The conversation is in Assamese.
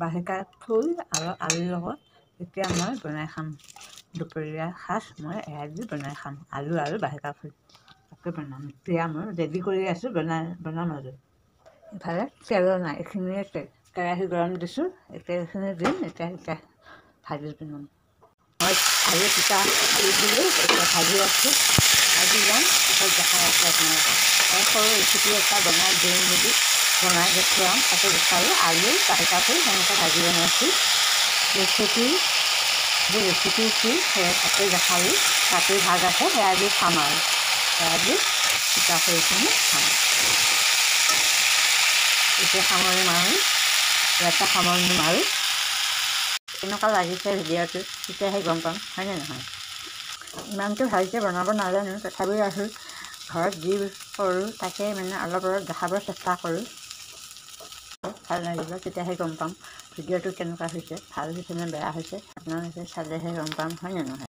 বাহিকা ফুল আৰু আলুৰ লগত এতিয়া মই বনাই খাম। দুপৰীয়া সাজ মই এয়া দি বনাই খাম, আলু আৰু বাহিকা ফুল তাকে বনাম। এতিয়া মই ৰেডি কৰি আছোঁ, বনাম আৰু। ইফালে তেলো নাই, এইখিনিয়ে তেল। কেৰাহী গৰম দিছোঁ, এতিয়া এইখিনি দিম। এতিয়া এতিয়া ভাজি বনাম। মই আলু পিঠা দি দিলোঁ, এতিয়া ভাজি আছোঁ। ভাজি যাম, পিছত দেখাই আছোঁ আপোনালোকক। আৰু সৰু ৰেচিপি এটা বনাই দিম বুলি বনাই দেখুৱাম, তাতে দেখালোঁ আলু বাহিকা ফুল সেনেকৈ ভাজি বনাইছোঁ। ৰেচিপি যে ৰেচিপি কি সেয়া তাতে দেখালোঁ। তাতে ভাগ আছে, সেয়া দি খাম আৰু সেয়া দি পিঠা ফুলখিনি খাম। এতিয়া সামৰণি মাৰোঁ, ইয়াতে সামৰণি মাৰোঁ। কেনেকুৱা লাগিছে ভিডিঅ'টো তেতিয়াহে গম পাম, হয়নে নহয়? ইমানটো ভালকৈ বনাব নাজানো, তথাপিও আৰু ঘৰত যি কৰোঁ তাকে মানে অলপ অলপ দেখাব চেষ্টা কৰোঁ। ভাল লাগিব, তেতিয়াহে গম পাম ভিডিঅ'টো কেনেকুৱা হৈছে, ভাল হৈছে নে বেয়া হৈছে। আপোনালোকে চালেহে গম পাম, হয়নে নহয়?